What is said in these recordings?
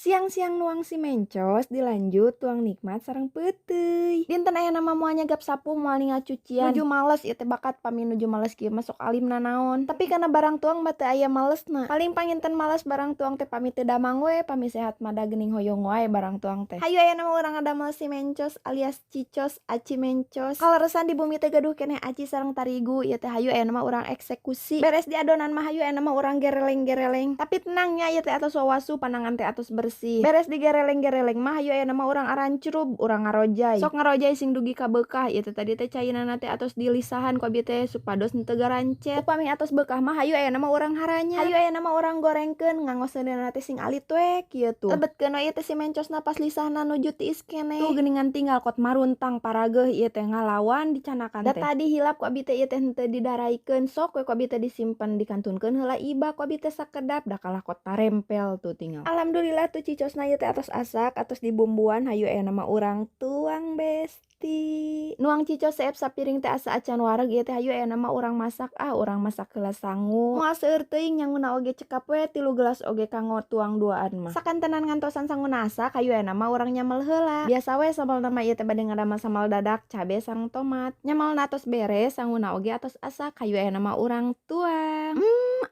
Siang-siang nuang si mencos dilanjut tuang nikmat sareng peuteuy. Dinten aya nama moal nyagap sapu, moal ningal cucian. Nuju males ieu teh bakat, pami nuju males kieu mah sok alim nanaon. Tapi kana barang tuang mah teu aya malesna. Paling panginten males barang tuang teh pami teu damang we, pami sehat mah da geuning hoyong wae barang tuang teh. Hayu, aya nama urang ngadamel si mencos alias cicos, aci mencos. Kaleresan di bumi teh gaduh keneh aci sareng tarigu ieu teh, hayu aya nama urang eksekusi. Beres di adonan mah, hayu aya nama urang gereleng-gereleng. Tapi tenang nya, ieu teh atos wawasu, panangan teh atos bersih. Beres digereleng-gereleng mah, hayu aya nama urang arancrub, urang ngarojay. Sok ngarojay sing dugi ka beukah. Ieu teh tadi teh cainana teh atos dilisahan ku abi teh supados henteu garancet. Upami atos beukah mah, hayu aya nama urang haranya. Hayu aya nama urang gorengkeun, nganggo seuneuna teh sing alit we kieu tuh. Lebetkeun we ieu teh si mencosna pas lisahna nuju tiis keneh. Tuh geuningan, tinggal kot maruntang parageuh ieu teh ngalawan dicanakan teh. Da tadi hilap ku abi teh ieu teh henteu didaraikeun, sok we ku abi teh disimpen, dikantunkeun heula ibak ku abi teh sakedap, da kalah kot tarempel tuh tinggal. Alhamdulillah tuh cicosna ieu teh atos asak, atos dibumbuan, hayu aya nama urang tuang, besti. Nuang cicos seep sapiring teh asa acan wareg ieu teh, hayu aya nama urang masak ah, urang masak heula sangu. Moal seueur teuing nyanguna oge, cekap we 3 gelas oge kanggo tuang duaan mah. Sakantenan ngantosan sanguna asak, hayu aya nama urang nyamel heula. Biasa we samelna mah ieu teh bade ngadamel sambal dadak cabe sareng tomat. Nyamelna atos beres, sanguna oge atos asak, hayu aya nama urang tuang.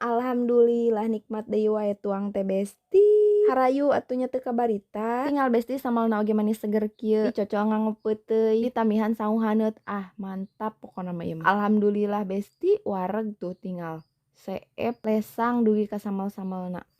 Alhamdulillah nikmat deui wae tuang teh, besti. Harayu atuh nya teu kabarita. Tinggal besti, samelna oge manis seger kieu. Dicocol nganggo peuteuy, ditamihan sangu haneut. Ah, mantap pokona mah ieu mah. Alhamdulillah besti, wareg tuh tinggal. Seep lesang dugi ka samel-samelna.